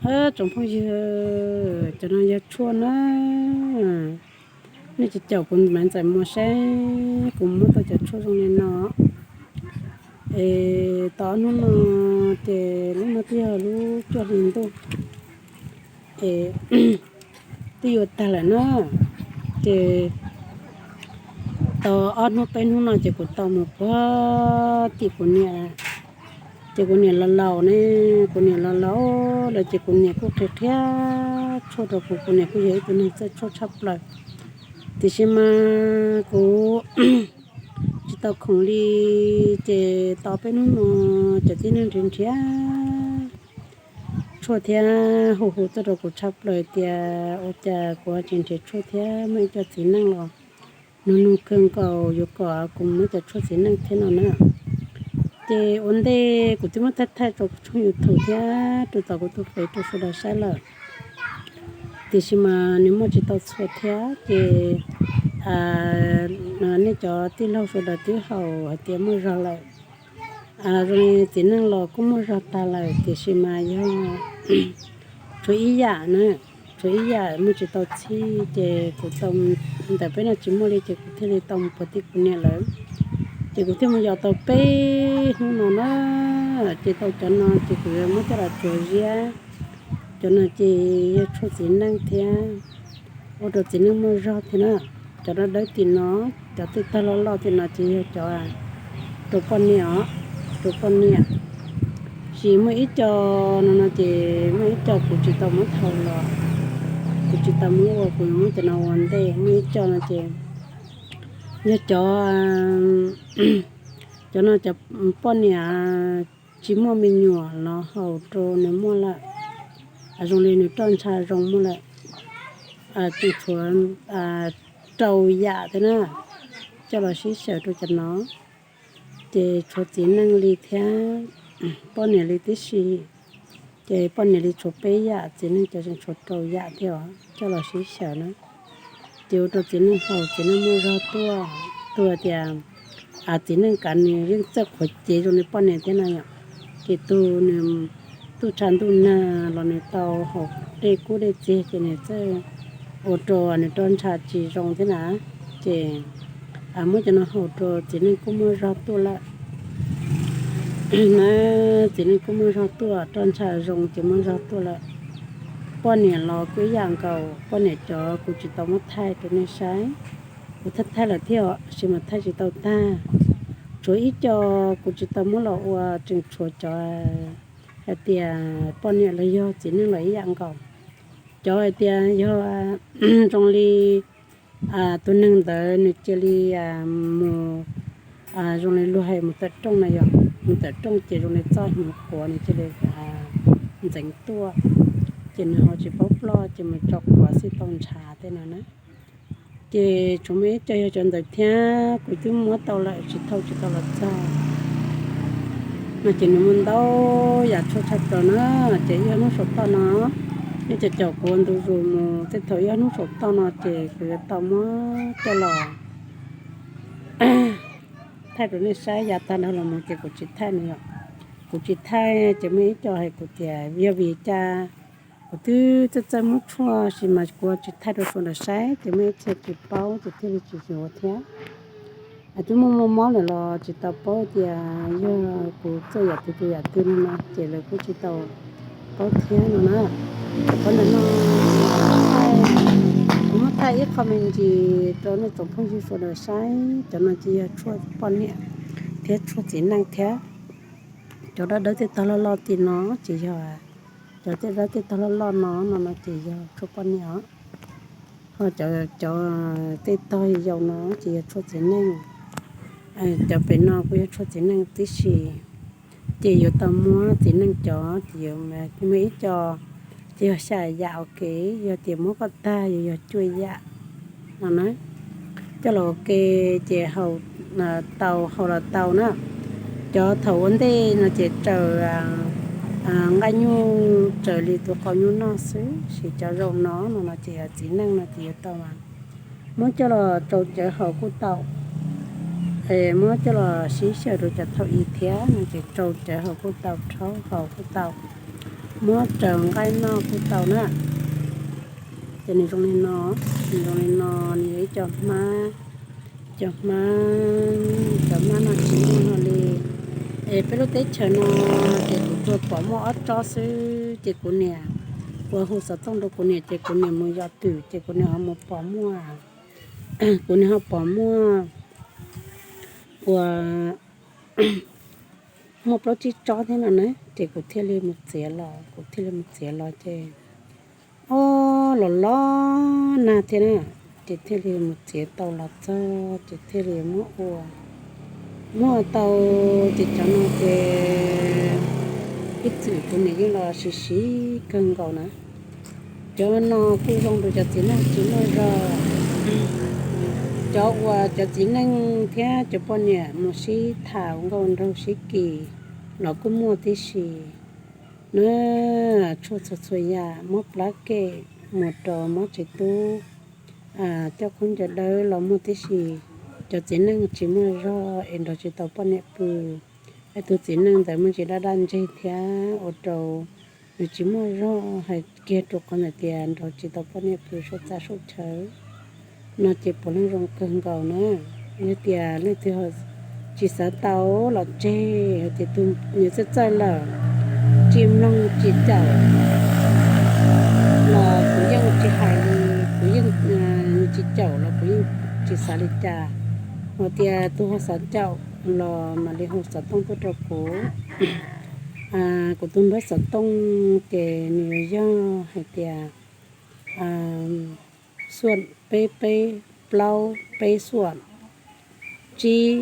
Tsoom phooj ywg, cov no yog tshuaj na. Nej caum kuv mam ntxais mos saib kuv muab tau cov tshuaj zoo li no. Es tau ob hnub no, ces lub no twb yog lub cuaj hli ntuj, es twb yuav tag lawm na. Ces tau ob hnub peb hnub no ces kuv tau mus puag tim kuv niam. Ces kuv niam laus laus ne, kuv niam laus laus lawm ces kuv niam kuj qhia qhia tshuaj rau kuv. Kuv niam kuj yog ib tug neeg txawj tshuaj tshaj plaws, tiam sis mas kuv tsis tau khoom li. Ces tau peb hnub no, cov tib neeg nrhiav nrhiav tshuaj thiab hu hu tuaj rau kuv tshaj plaws tias ua cas kuv tsis nrhiav tshuaj thiab muaj ib co txiv neej los nug nug kawg nkaus yuav kom kuv muab cov tshuaj txiv neej thiab no na. Ces ua ntej kuv twb muab thaij thaij rau kuv tshooj YouTube thiab rau tom kuv tus Face rau sawv daws saib lawm, tiam sis mas nws muaj tsis tau txhua thiab. Ces nej cov tij laug sawv daws twb haum hais tias muaj zog lawm. Zoo li txiv neej los kuj muaj zog tag lawm, tiam sis mas yog tshuav ib yam na, tshuav ib yam muaj tsis tau txhij, ces kuv tau, ntawm peb no tsis muaj li ces kuv thiaj li tau mus puag tim kuv niam lawv. Ces kuv thiaj mus yos tau peb hnub no na. Ces tau cov no ces kuv yuav muab coj los tsuav ziab. Cov no ces yog tshuaj txiv neej thiab, ua rau txiv neej muaj zog thiab na. Cov dawb dawb tim no, cov tej tog loj loj tim no ces yog cov rau poj niam os, rau poj niam. Tsis muaj ib co no no ces muaj ib co kuv tsis tau muab thaum los, kuv tsis tau muab ua, kuv yuav muab cov no ua ntej. Muaj ib co no ces yog cov, cov no cov poj niam tsis muaj me nyuam los haus rau nws muaj lawm. Zoo li nws roj ntsha zoo muaj lawm. Tseem tshuav rau yam thiab na, coj los sib xyaw rau cov no. Ces tshuav txiv neej li thiab poj niam li tib si. Ces poj niam li tshuav peb yam, txiv neej cov tseem tshuav rau yam thiab os, coj los sib xyaw na. Ces ua rau txiv neej haus, txiv neej muaj zog tuaj. Tus tias txiv neej kav nws yeej txawj qhuav cev zoo li poj niam thiab na yom. Ces tus nws tuaj tshav ntuj nag los nws tau haus dej kub dej txiag ces nws txawj ua rau nws roj ntsha tsis zoo thiab na. Ces muab cov no haus rau txiv neej kuj muaj zog tuaj lawm. Na, txiv neej kuj muaj zog tuaj, roj ntsha zoo ces muaj zog tuaj lawm. Poj niam los kuj ib yam nkaus, poj niam cov kuv tsis tau muab thaij rau nej saib. Kuv thaij thaij lawm thiab os, tab sis mas thaij tsis tau tag. Tshuav ib co kuv tsis tau muab los ua, tseem tshuav cov hais tias poj niam los yog txiv neej los ib yam nkaus. Cov hais tias yog zoo li tus neeg ntawd nws cia li mus, zoo li luag hais mus tawm rooj na yom, mus tawm rooj ces zoo li txoj hnyuv quav nws cia li ntxeev tuaj, ces nws ho tsis paub ploj ces mus tso quav xij tau ntshav tej no na. Ces tsuas muaj ib co yog cov ntawd thiab, kuv twb muab tau lawm tsis thauj tsis tau los txog. No ces nws muaj ntau yam tshuaj tshaj plaws na. Ces ib ob hnub saum toj no, nej caum caum kuv ntu zus mus tej thaum ib ob hnub saum toj no ces kuv yuav tau muab coj los thaij rau nej saib. Yav tag dhau los mus ces kuv tsis thaij no yom. Kuv tsis thaij ces muaj ib co hais kuv tias yog vim cas kuv twb txawj txawj muab tshuaj tab sis mas kuv tsis thaij rau sawv daws saib ces muaj ib txhia tsis paub ces thiaj li tsis yuav thiab. Twb muaj muaj mob lawm los tsis tau paub tias yog kuv txawj yam twg tus yam twg no no ces lawv kuj tsis tau paub thiab no na. Qhov ntawm no kuv muab thaij ib qho me ntsis rau nej tsoom phooj ywg sawv daws saib. Cov no ces yog tshuaj poj niam thiab tshuaj txiv neej thiab. Cov dawb dawb tej tog loj loj tim no ces yog, cov tej dawb tej tog loj loj no no no ces yog tshuaj poj niam os. Ho cov, cov tej tog yau no ces yog tshuaj txiv neej. Cov pem no kuj yog tshuaj txiv neej tib si. Ces yuav tau muab txiv neej cov, ces muaj ib co ces yog xya yam ua ke, yog tias muab kom tag yuav yog cuaj yam no na. Coj los ua ke ces haus tau haus los tau na. Cov thaum ua ntej no ces raws nqaij nyuj raws li tus qau nyuj noj xwb, tab sis cov zaum no no no ces txiv neej no ces yuav tau muab coj los rau cawv haus kuj tau, muab coj los sib xyaw rau cov thaum i thiab no ces rau cawv haus kuj tau, rhaub haus kuj tau. muab raws nqaij noj kuj tau na. Ces nws zoo li no, nws zoo li no, nws yog ib co hmab, cov hmab, cov hmab no tsis muaj no li. Es peb lub teb chaws no ces kuv tsuas pom muaj ob tsob xwb, ces kuv niam, kuv hu xov tooj rau kuv niam ces kuv niam mus yos twm ces kuv niam ho mus pom muaj, kuv niam ho pom muaj ua muaj plaub tsib tsob thiab no na, ces kuv thiaj li mus txiav los, kuv thiaj li mus txiav los ces, o, los los nag thiab na, ces thiaj li mus txiav tau los txog ces thiaj li muab ua, muab ua tau. Ces cov no ces ib txwm kuv niam yeej los siv siv kawg nkaus na. Cov no kuj zoo rau cov txiv neej tsis muaj zog, cov uas cov txiv neej thiab cov poj niam mus sib tham nkauj nraug sib kis los kuj muaj tib si na. Tshuaj txhua txhua yam, mob plab kem mus rau mob tsev tub, coj khaub ncaws dawb los muaj tib si. Cov txiv neej tsis muaj zog es nrog tsis tau poj niam pw, es tus txiv neej ntawd muaj ntsis daj daj ntseg thiab ua rau nws tsis muaj zog, hais kiag rau qhov ntawd tias nrog tsis tau poj niam pw suaj txaj suaj chaw no ces puav leej zoo kawg nkaus na. Yog tias leej twg tsis xav tau los tseg, hais tias tus nws txawj txawj lawm, tsis mloog tsis caum los kuv yeej tsis hais li, kuv yeej, tsis caum los kuv yeej tsis xav li cas. Hos tias tus ho xav caum los mam li hu xov tooj tuaj rau kuv. Kuv tus npawb xov tooj ces nws yog hais tias xuam peb peb plaub peb xuam tsib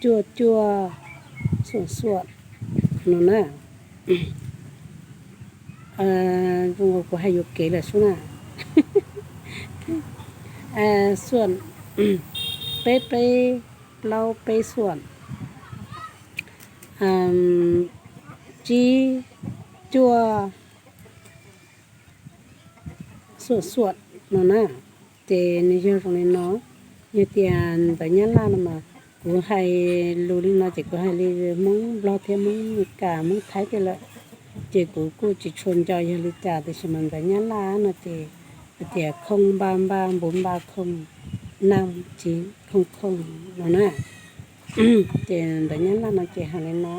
cuaj cuaj xuam xuam no na. Zoo nkaus kuv hais yuam kev lawm sub na. Xuam peb peb plaub peb xuam tsib cuaj xuam xuam no na. Ces nws yog zoo li no, yog tias ntawv Nyab Laj no mas kuv hais lus li no ces kuv hais li Hmoob Nplog thiab Hmoob Meskas Hmoob Thaib tej lawm, ces kuv kuj tsis tshua nco yog li cas, tiam sis mas ntawv Nyab Laj no ces hais tias không ba ba bốn ba không năm chín không không no na. Ces ntawv Nyab Laj no ces hais li no,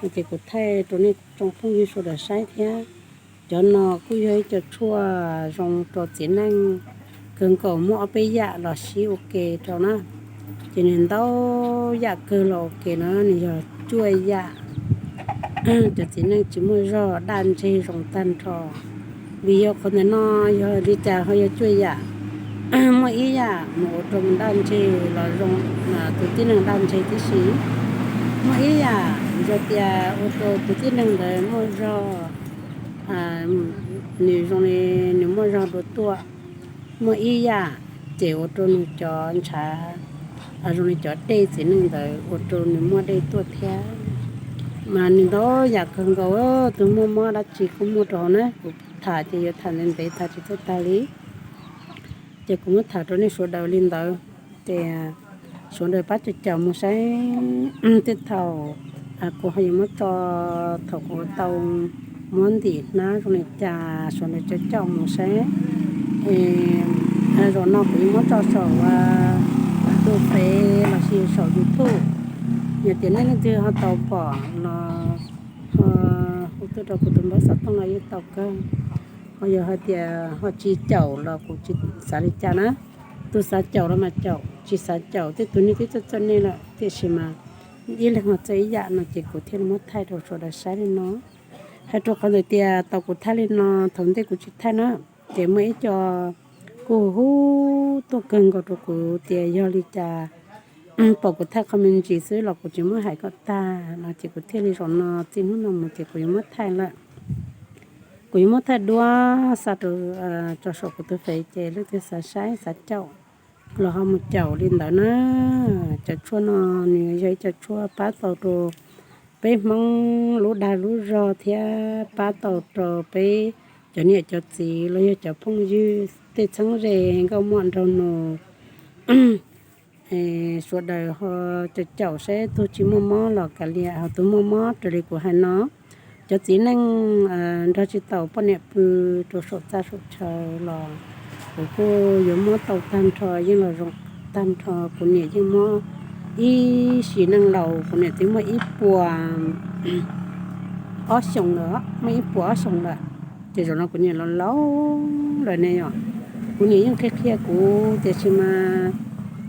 no ces kuv thaij rau nej tsoom phooj ywg sawv daws saib thiab. Cov no kuj yog ib co tshuaj zoo rau txiv neej kawg nkaus, muaj ob peb yam los sib ua ke rau na. Ces nws ntau yam kawg los ua ke na, nws yog cuaj yam. Cov txiv neej tsis muaj zog daj ntseg zoo tag nrho. Vim yog qhov ntawm no yog li cas ho yog cuaj yam? Muaj ib yam mus ua rau daj ntseg los zoo, tus tib neeg daj ntseg tib si. Muaj ib yam yog tias ua rau tus tib neeg ntawd muaj zog, nws zoo li nws muaj zog dua tuaj. Muaj ib yam ces ua rau nws cov ntshav, zoo li cov dej txiv neej ntawd ua rau nws muaj dej tuaj thiab. Mas nws ntau yam kawg nkaus, tus muaj mob dab tsi kuj muaj rau hauv na. Kuv tham ces yuav tham ntev ntev tham tsis txog tag li, ces kuv muab tham rau nej sawv daws li ntawd. Ces sawv daws pab caum caum mus saib, tej thaum kuv ho yuav muab tso, thaum kuv tau muab ntim hnab zoo li cas sawv daws caum caum mus saib. Zaum no kuv yuav muab tso saum tus Face lossis saum YouTube. Yog tias nej leej twg ho tau pom los ho hu tuaj rau kuv tus npawb xov tooj los yeej tau kawg. Ho yog hais tias ho tsis caum los kuv tsis xav li cas na. Tus xav caum los mas caum, tsis xav caum tej tus nej twb txawj txawj nej lawm, tiam sis mas ib leeg ho txawj ib yam no ces kuv thiaj li muab thaij rau sawv daws saib li no. Hais rau qhov ntawd tias tau kuv thaij li no, thaum ntej kuv tsis thaij na, ces muaj ib co kuj hu tuaj kawg nkaus rau kuv tias yog li cas pom kuv thaij qhov me ntsis xwb los kuv tsis muab hais kom tag no, ces kuv thiaj li zaum no txij hnub no mus ces kuv yuav muab thaij lawm. Kuv yuav muab thaij duab xa rau, tso saum kuv tus Face ces leej twg xav saib xav caum los ho mus caum li ntawd na. Cov tshuaj no nws yog ib co tshuaj pab tau rau peb Hmoob lub dag lub zog thiab pab tau rau peb cov niam cov txiv los yog cov phooj ywg tej txheeb ze nkauj muam nraug nus. Sawv daws ho caum caum saib, tus tsis muaj mob los kav liam, ho tus muaj mob raws li kuv hais no, cov txiv neej nrog tsis tau poj niam pw rau saum txaj saum chaw los kuv kuj yuav muab tau tag nrho, yeej los zoo tag nrho. Kuv niam yeej muab ib sim neej laus, kuv niam twb muaj ib puas ob xyoos lawm, muaj ib puas ob xyoos lawm. Ces zaum no kuv niam laus laus lawm ne yom. Kuv niam yeej qhia qhia kuv, tiam sis mas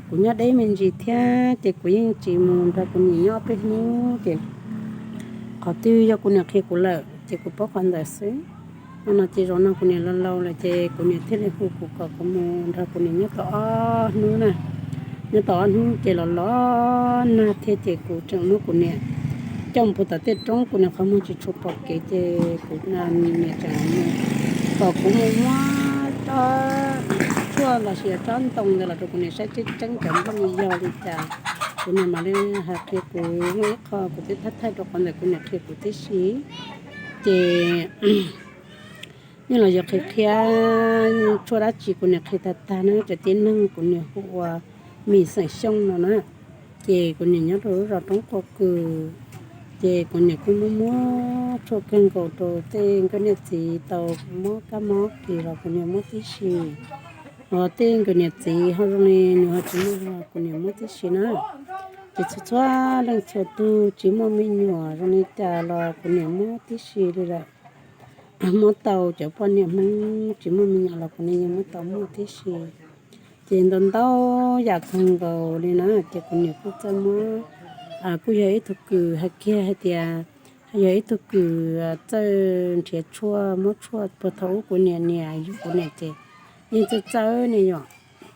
kuv nyob deb me ntsis thiab ces kuv yeej tsis mus nrog kuv niam nyob peb hnub ces qhov twg yog kuv niam qhia kuv lawm ces kuv paub qhov ntawd xwb. No no ces zaum no kuv niam laus laus lawm ces kuv niam thiaj li hu kuv kom kuv mus nrog kuv niam nyob tau ob hnub na. Nyob tau ob hnub ces los los nag thiab ces kuv tseem muab kuv niam coj mus puag tom tej roob, kuv niam qhov muag tsis tshua pom kev ces kuv niam tseem kom kuv mus muab tsob tshuaj los sis tsob ntoo ntawd los rau kuv niam saib tseeb tseeb cov nplooj yog li cas. Kuv niam mam li hais qhia kuv muaj ib qho kuv twb thaij thaij rau qhov ntawm kuv niam qhia kuv tib si. Ces yeej los yog qhia qhia tshuaj dab tsi kuv niam qhia tag tag na, cov tib neeg kuv niam hu ua mis xeem xyooj no na. Ces kuv niam nyob rau lub zos roob quaj kws, ces kuv niam kuj muab muab tshuaj kawg nkaus rau tej nkawd niam txiv tau mob kab mob kis los kuv niam muab tib si. Ho tej nkawd niam txiv ho zoo li nws ho tsis muaj los kuv niam muab tib si na. Ces txhua txhua leej txhua tus tsis muaj me nyuam zoo li cas los kuv niam muab tib si li lawm. Muab tau cov poj niam Hmoob tsis muaj me nyuam los kuv niam yeej muab tau muaj tib si. Ces ntau ntau yam kawg nkaus li na ces kuv niam kuj txawj muab, kuj yog ib tug kws hais kiag hais tias yog ib tug kws txawj nrhiav tshuaj muab tshuaj puag thaum ub kuv niam niam yug kuv niam ces yeej txawj txawj ne yom.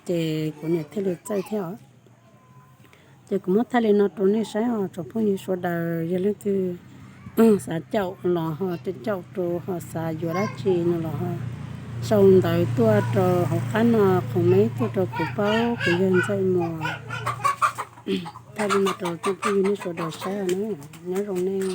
Ces kuv niam thiaj li txawj thiab os. Ces kuv muab thaij li no rau nej saib os tsoom phooj ywg sawv daws, yog leej twg xav caum los ho caum caum rau, ho xav yuav dab tsi no los ho sau ntawv tuaj rau hauv qab no, qhov mail tuaj rau kuv paub, kuv yog Ntxawm Muas. Thaij li no rau tsoom phooj ywg nej sawv daws saib os na, nyob zoo nej.